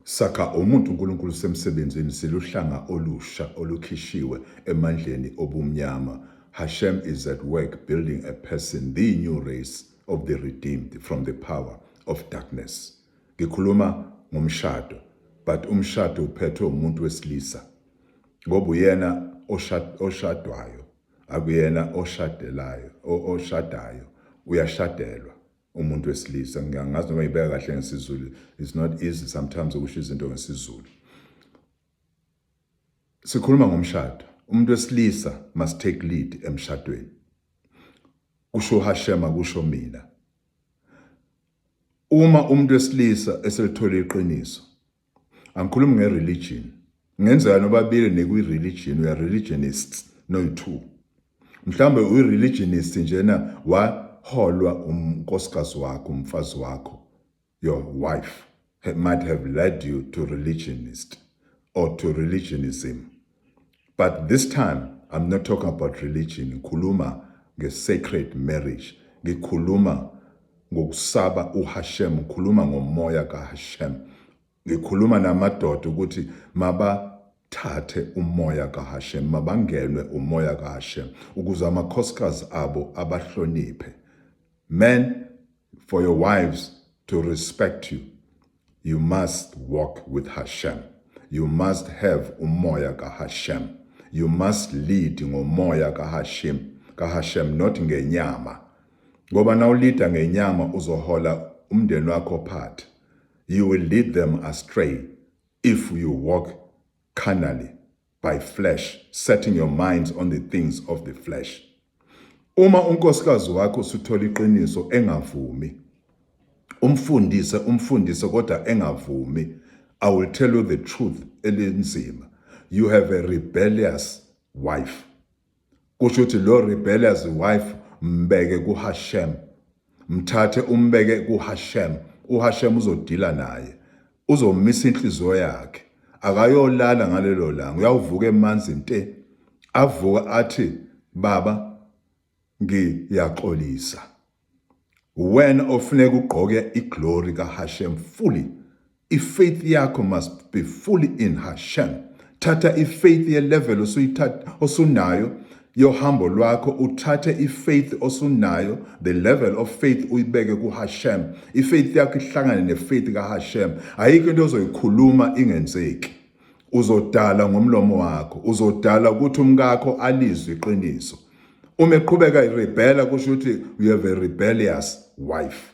Sakha umuntu uNkulunkulu semsebenzini, siluhlanga olusha olukhishiwe emandleni obumnyama. Hashem is at work building a person, the new race of the redeemed from the power of darkness. Ngikhuluma ngomshado, but umshado uphethwe umuntu wesilisa ngoba uyena oshadwayo, akuyena oshadelayo, oshadayo, uyashadelwa umuntu wesilisa. Ngiyangazi noma ngibeka kahle ngesiZulu. It's not easy sometimes ukusho izinto ngesiZulu. Sikhuluma ngomshado, umuntu wesilisa must take lead emshadweni, kusho Hashem, kusho mina. Uma umuntu wesilisa eselithola iqiniso, angikhulumi nge-religion, ngenzeka nobabili nekwi-religion, we are religionists noyi-two. Mhlawumbe uyi-religionist njena waholwa unkosikazi wakho, umfazi wakho. Your wife might have led you to religionist or to religionism, but this time I'm not talking about religion. Ngikhuluma nge-sacred marriage, ngikhuluma ngokusaba uHashem, ngikhuluma ngomoya kaHashem. Ngikhuluma namadoda ukuthi mabathathe umoya kaHashem, mabangenwe umoya kaHashem ukuze amakhosikazi abo abahloniphe. Men, for your wives to respect you, you must walk with Hashem. You must have umoya kaHashem. You must lead ngomoya kaHashem, not ngenyama, ngoba nawulida ngenyama uzohola umndeni wakho phathi. You will lead them astray if you walk carnally, by flesh, setting your minds on the things of the flesh. Uma unkosikazi wakho usuthola iqiniso engavumi, umfundise, umfundise, kodwa engavumi, I will tell you the truth elinzima: you have a rebellious wife. Kusho ukuthi lo rebellious wife mbeke kuHashem, mthathe umbeke kuHashem. UHashem uzodila naye, uzomisa inhliziyo yakhe. Akayolala ngalelo langa, uyawuvuka emanzi nte, avuka athi, "Baba, ngiyaxolisa." Wena ofuneka ugqoke iglory kaHashem fully. Ifaith yakho must be fully in Hashem. Thatha ifaith ye-level osuyithatha osunayo yohambo lwakho, uthathe ifaith osunayo, the level of faith, uyibeke kuHashem. Ifaith yakho ihlangane nefaith kaHashem. Ayikho into ozoyikhuluma ingenzeki. Uzodala ngomlomo wakho, uzodala ukuthi umkakho alizwe iqiniso. Uma eqhubeka irebela, kusho ukuthi you have a rebellious wife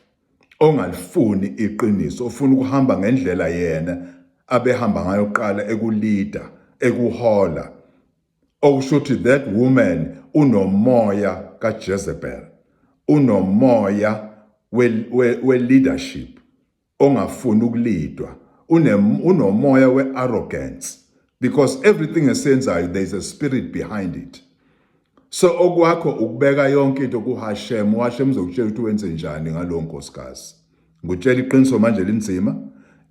ongalifuni iqiniso, ufuna ukuhamba ngendlela yena abehamba ngayo kuqala, ekulida, ekuhola. Okusho ukuthi that woman unomoya kaJezebel, unomoya we leadership ongafuni ukulidwa, unomoya we-arrogance, because everything esenzayo, there is a spirit behind it. So okwakho ukubeka yonke into kuHashem. UHashem uzokutshela ukuthi wenze njani ngalowo nkosikazi. Ngutshela iqiniso manje linzima: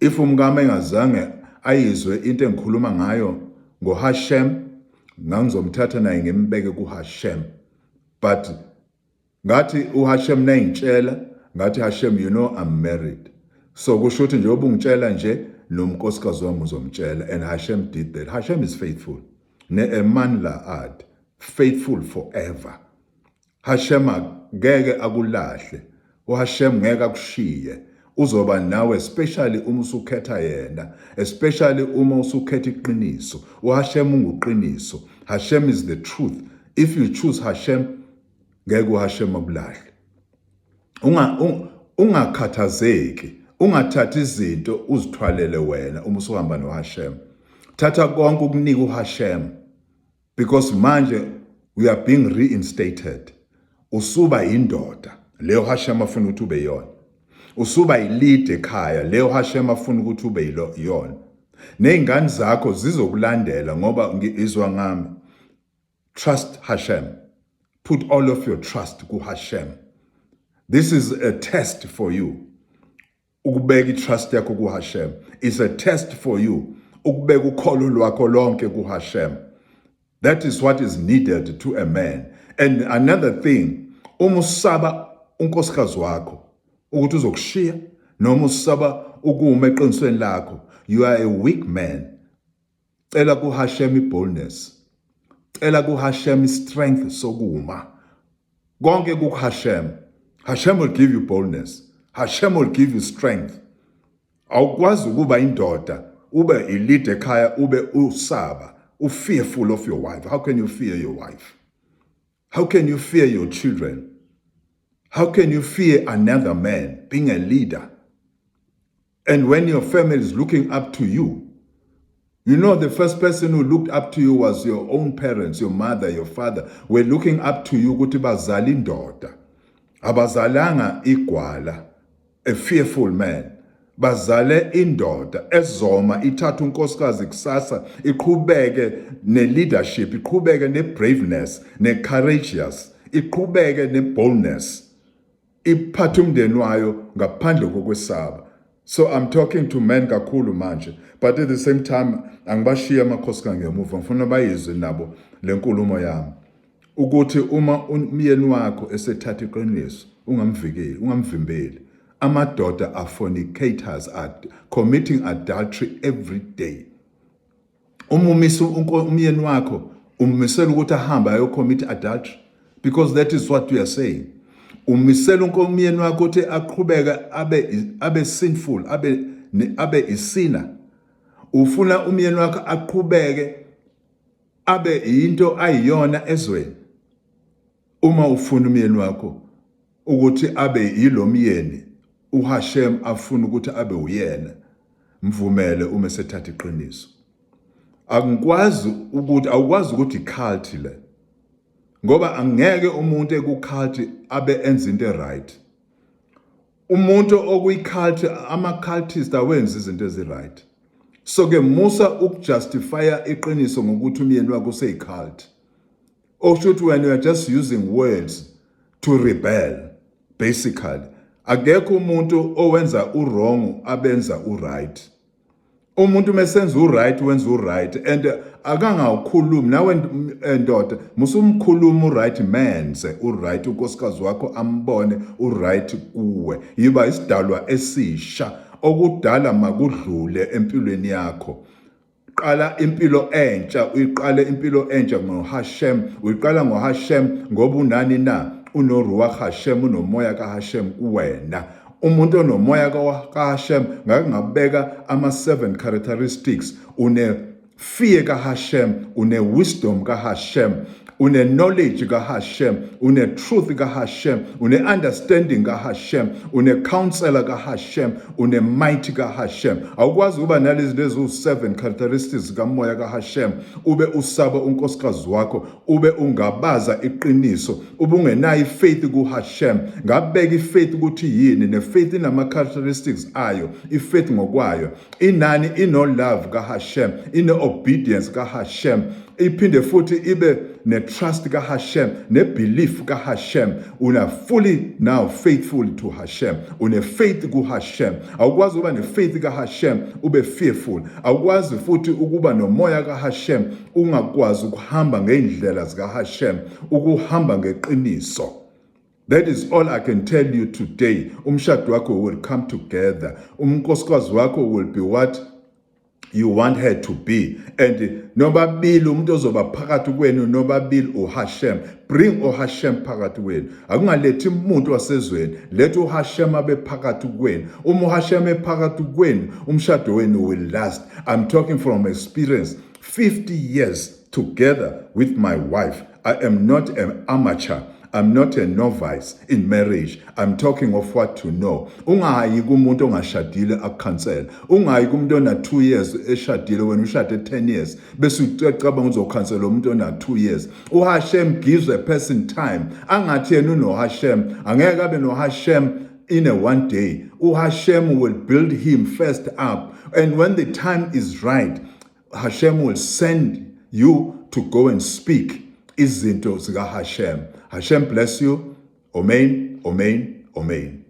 if umkami engazange ayizwe into engikhuluma ngayo ngoHashem, ngangizomthatha naye ngimbeke kuHashem. But ngathi uHashem nayingitshela, ngathi, "Hashem, you know I'm married, so kusho ukuthi njengoba ungitshela nje, nomnkosikazi wami uzomtshela." And Hashem did that. Hashem is faithful, ne'eman la'ad, faithful forever. Hashem ngeke akulahle, uHashem ngeke akushiye, uzoba nawe, especially uma usukhetha yena, especially uma usukhetha iqiniso. UHashem unguqiniso. Hashem is the truth. If you choose Hashem, ngeke uHashem akulahle. Ungakhathazeki, ungathathi izinto uzithwalele wena. Uma usuhamba noHashem, thatha konke ukunika uHashem, because manje we are being reinstated. Usuba indoda leyo Hashem afuna ukuthi ube yona, usuba yilead ekhaya leyo Hashem afuna ukuthi ube yona. Nezingane zakho zizokulandela, ngoba izwa ngami: trust Hashem. Put all of your trust ku Hashem. This is a test for you. Ukubeka itrust yakho ku Hashem is a test for you, ukubeka ukholo lwakho lonke ku Hashem. That is what is needed to a man. And another thing, uma usaba unkosikazi wakho ukuthi uzokushiya, noma usaba Ukuma eqinisweni lakho, you are a weak man. Cela kuHashem iboldness, cela kuHashem strength sokuma. Konke kuHashem. Hashem will give you boldness, Hashem will give you strength. Awukwazi ukuba indoda, ube i-leader ekhaya, ube usaba, u-fearful of your wife. How can you fear your wife? How can you fear your children? How can you fear another man, being a leader, and when your family is looking up to you? The first person who looked up to you was your own parents. Your mother, your father were looking up to you ukuthi bazala indoda. Abazalanga igwala, a fearful man. Bazale indoda ezoma ithatha unkosikazi kusasa, iqhubeke ne-leadership, iqhubeke ne-braveness, ne-courageous, iqhubeke ne-boldness, iphathe umndeni wayo ngaphandle kokwesaba. So I'm talking to men kakhulu manje, but at the same time angibashiya amakhosikazi ngemuva. Ngifuna bayizwe nabo le nkulumo yami, ukuthi uma umyeni wakho esethatha iqiniso, ungamvikeli, ungamvimbeli. Amadoda are fornicators, are committing adultery every day. Uma umisa umyeni wakho, ummisela ukuthi ahambe ayocommit adultery, because that is what you are saying. Umisela umyeni wakho ukuthi aqhubeke abe sinful, abe i-sinner. Ufuna umyeni wakho aqhubeke abe into ayiyona ezweni. Uma ufuna umyeni wakho ukuthi abe yilomyeni uHashem afuna ukuthi abe uyena, mvumele uma esethatha iqiniso. Angikwazi ukuthi awukwazi ukuthi i-cult le, ngoba angeke umuntu eku-cult abe enza into right. Umuntu okuyi-cult, ama-cultist awenzi izinto ezi-right. So ke musa ukujustifya iqiniso ngokuthi umyeni wakho useyi-cult. Okusho ukuthi when you are just using words to rebel, basically. Akekho umuntu owenza u-wrong abenza u-right. Umuntu mesenza u-right, wenza u-right and akangawukhulumi. Nawe ndoda, musumkhuluma u-right, menze u-right unkosikazi wakho, ambone u-right kuwe. Yiba isidalwa esisha, okudala makudlule empilweni yakho. Qala impilo entsha, uyiqale impilo entsha ngoHashem. Uyiqala ngoHashem ngoba unani na? UnoRuach Hashem, unomoya kaHashem kuwena. Umuntu onomoya kaHashem, ngake ngabeka ama seven characteristics: une fear kaHashem, une wisdom kaHashem, une knowledge kaHashem, une truth kaHashem, une understanding kaHashem, une counselor kaHashem, une might kaHashem. Awukwazi ukuba nalezi zinto eziwu-seven characteristics kamoya kaHashem ube usaba unkosikazi wakho, ube ungabaza iqiniso, ube ungenayo ifaith kuHashem. Ngabeka ifaith ukuthi yini, nefaith inama characteristics ayo. Ifaith ngokwayo inani? Ino love kaHashem, ino obedience kaHashem, iphinde futhi ibe ne-trust kaHashem, ne-belief kaHashem. Una fully now faithful to Hashem, une-faith kuHashem. Awukwazi ukuba ne-faith kaHashem ube fearful. Awukwazi futhi ukuba nomoya kaHashem ungakwazi ukuhamba ngey'ndlela zikaHashem, ukuhamba ngeqiniso. That is all I can tell you today. Umshado wakho will come together. Unkosikazi wakho will be what you want her to be. And nobabili, umuntu ozoba phakathi kwenu nobabili uHashem. Bring uHashem phakathi kwenu. Akungalethi umuntu wasezweni, letha uHashem abe phakathi kwenu. Uma uHashem ephakathi kwenu, umshado wenu will last. I'm talking from experience. 50 years together with my wife. I am not an amateur. I'm not a novice in marriage. I'm talking of what to know. Ungayi kumuntu ongashadile akucounsel. Ungayi kumuntu ona 2 years eshadile, wena ushade 10 years. Bese ucabanga uzocounsel umuntu ona 2 years. UHashem gives a person time. Angathi yena unoHashem, angeke abe noHashem in a one day. UHashem will build him first up, and when the time is right, Hashem will send you to go and speak izinto zika Hashem. Hashem bless you. Amen, amen, amen.